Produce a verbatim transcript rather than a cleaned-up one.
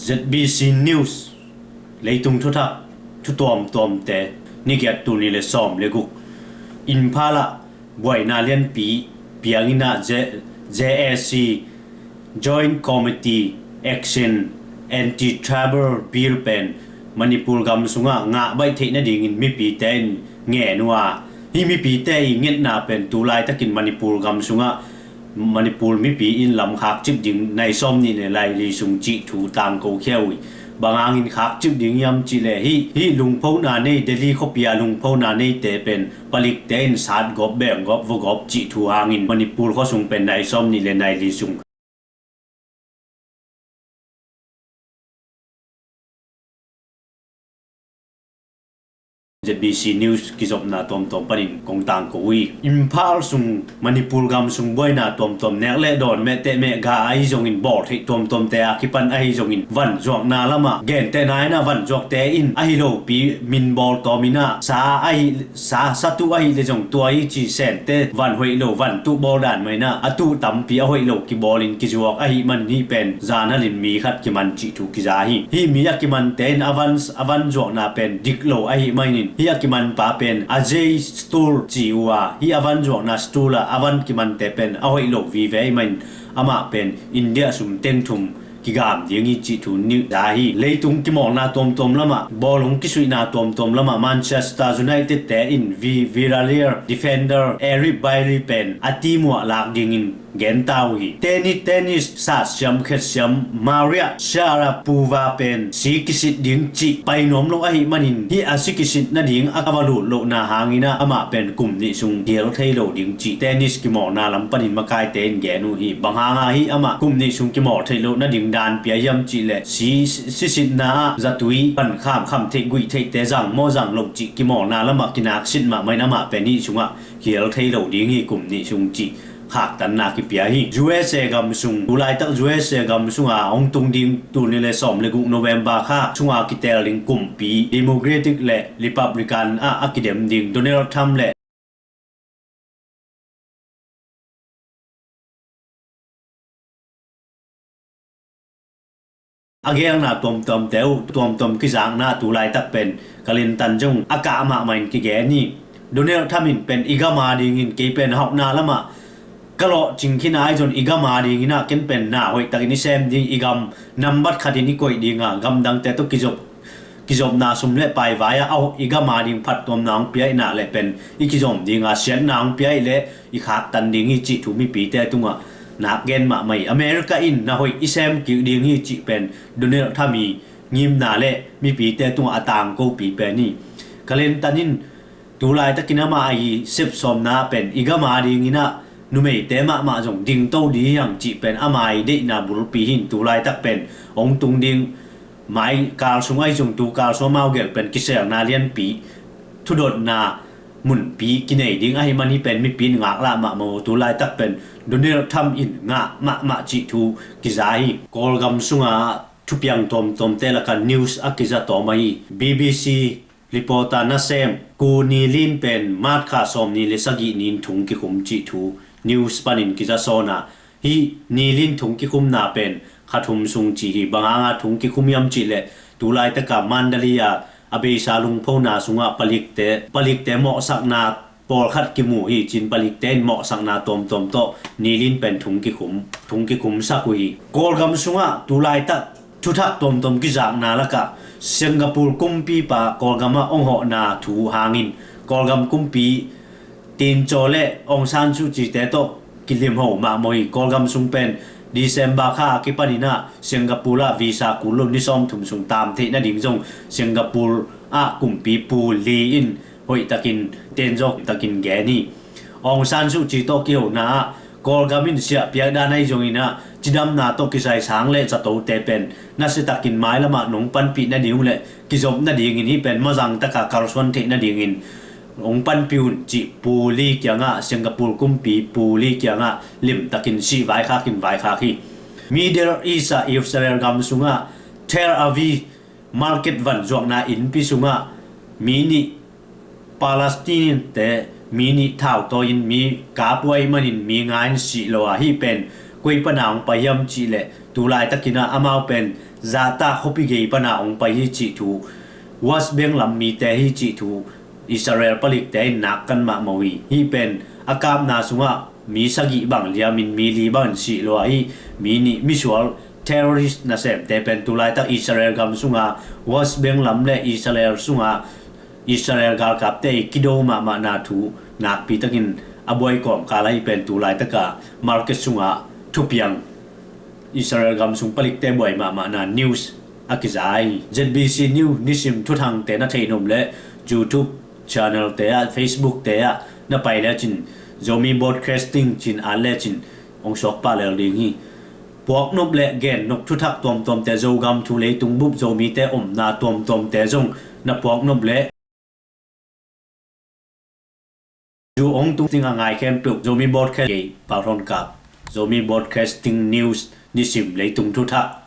Z B C News, leitung thuthak, thu tuamtuamte, ni giat, tul nih le sawm le guk. Imphal ah buaina lianpi piang in ah J-, J A C, Joint Committee Action Anti-Tribal Bill pen Manipur gam sungah ngah baih theih nadingin mipite in ngen uh a, hih mipite i ngetna pen tu laitakin Manipur gam sungah Manipur mipi in lam khakcip ding nai sawm nih le nai li sung cih thu tangko khia uh hi. Bang hangin khakcip ding hiam cih leh hih, hih lungphona nei, Delhi khuapi ah lungphona neite pen palikte in sat gawp, beng gawp, vua gawp cih thu hangin Manipur khua sung pen nai sawm nih le nai li sung Z B C News kizopna tuamtuam panin kong tangko uh hi. Imphal sung, Manipur gam sung buaina tuamtuam, nek le dawn, mehteh mehga ahi zongin, bawl theih tuamtuamte a kipan ahi zongin, van zuakna lamah, gentehna in ah van zuakte in ahi lopi min bawl tawm in ah, sa ahi, sa, satu ahi le zong tua hi ci, sente van hoih lo, van tuh bawl dan mah in ah, a tuh tampi a hoih lo kibawlin kizuak ahih manin hih pen zan halin mi khat kiman cih thu kiza hi. Hih mi a kimante in a van, a van zuakna pen dik lo ahih manin, hih a kimanpa pen Ajay Stur ci uh a, hih a van zuakna Stur ah a van kimante pen a hoih lo vive ahih manin amah pen India sum teng thum kigam ding hi cih thu ni za hi. Leitung kimawlna tuamtuam lamah, bawlung kisuihna tuamtuam lamah Manchester United te in Vi-, Villarreal defender Eric Bailly pen a team uah lak dingin genta uh hi. Tennis, tennis satsiam khetsiam Maria Sharapova pen si kisit ding cih pai nuam lo ahih manin, hih a si kisit nading a ka va lut lohna hangin ah amah pen kum nih sung kiel thei lo ding cih tennis kimawlna lam panin makaite in gen uh hi. Bang hanga hih amah kum nih sung kimawl thei loh nading dan pia hiam cih leh, si, sisitna ah zatui, van kham, kham theih, guih theihte zang maw zang lo cih kimawlna lamah kinaksit mahmah in amah pen hih sungah kiel thei lo ding hi kum nih sung cih khaktanna kipia hi. U S A gam sung, tu laitak U S A gam sunga hong tung ding tul nih le sawm le guk November kha sunga kitel ding kumpi Democratic le Republican ah a kidem ding Donald Trump le a gelna tuamtuamte uh, tuamtuam kizakna tu laitak pen Clinton zong a kah mahmah in kigen hi. Donald Trump in pen i gam a dingin kei pen hauhna lamah ka lawhcing khin a, ahi zong i gam a dingin ah ken pen na hoihtakin i sem ding, i gam nambat khatin i koih ding a, gamdangte tawh kizop, kizopna sum le pai vai ah a, i gam a ding phattuamna hong pia i hih leh pen i kizom ding a, siatna hong pia i hih leh i khaktan ding hi cih thu mipite tungah nak gen mahmah hi. America in na hoih i sem kik ding hi cih pen Donald Trump i ngimna le mipite tungah a tangkopi pen hi. Clinton in tu laitakin amah i sepsawmna pen i gam a dingin ah numeite mahmah zong dingto ding hi hang cih pen ama i deihna bulpi hi in, tu laitak pen hong tung ding mai kal sung ahi zong tu kal sung amau gel pen kiselna lianpi, thudotna munpi kinei ding ahih man hih pen mipi in ngaklah mahmah uh, tu laitak pen Donald Trump in ngah mahmah cih thu kiza hi. Kawlgam sunga thupiang tuamtuamte lakah news a kiza tawm ahi B B C reporter nasem Pu Ni Lin pen March kha sawmnih le sagih ni-in thong kikhum cih thu news panin kiza sawn a, hih Ni Lin thong kikhumna pen kha thum sung ci hi. Bang hanga thong kikhum hiam cih leh tu laitaka Mandalay a a beisa lungphona sungah palikte, palikte mawhsakna pawlkhat kimu hi ci-in palikte in mawhsakna tuamtuam tawh Ni Lin pen thong kikhum, thong kikhumsak uh hi. Kawlgam sungah tu laitak thuthak tuamtuam kizakna lakah Singapore kumpipa Kawlgamah hong hawhna thu hangin Kawlgam kumpi Tin Caw le Aung San Suu Kyi te tawh kilimho mahmah hi. Kawlgam sung pen December kha a kipanin ah Singapore ah visa kul lo ni sawmthum sung tam theih nading zong Singapore ah kumpi Pu Lee in hoihtakin, tenzawk takin gen hi. Aung San Suu Kyi tawh kihona ah Kawlgam in siah piak dan ahi zongin ah cidamna tawh kisai sang le zatote pen nasiatakin mailamah nong panpih nading uh le kizop nadingin hih pen mazang taka kalsuan theih nadingin hong panpih un cih Pu Lee kiangah, Singapore kumpi Pu Lee kiangah limtakin sih vaikhakin vaikhak hi. Middle East ah Israel gam sungah Tel Aviv market van zuakna innpi sungah mi nih, Palestinian te mi nih thautawi-in mi kap uh ahih manin mi nga in sih lo a, hih pen koi pana hong pai hiam cih leh, tu laitakin ah amau pen zahtak khuapi gei pana hong pai hi cih thu, West Bank lam mite hi cih thu Israel palikte in nak kan mahmah uh hi. Hih pen a kapna sungah mi sagih bang liamin mi li bangin sih lua hi. Mi nih misual terrorist nasemte pen tu laitak Israel gam sunga, West Bank lam le Israel sunga Israel galkapte i kido mahmahna thu nakpi takin a buai kawmkal ahi pen tu laitaka market sungah thupiang Israel gam sung palikte buai mahmahna news a kiza ahi. Z B C News nisim thuthangte na theih nop leh YouTube channel te ah, Facebook te ah na pai lecin Zomi Broadcasting cin at lecin hong suak pah lel ding hi. Puak nop le gen nop thuthak tuamtuamte, Zogam thu leitung bup Zomite omna tuamtuamte zong na puak nop le zu ong tung ding a ngai khempeuh Zomi Broadcast gei pau thon kap Zomi Broadcasting News nisim leitung thuthak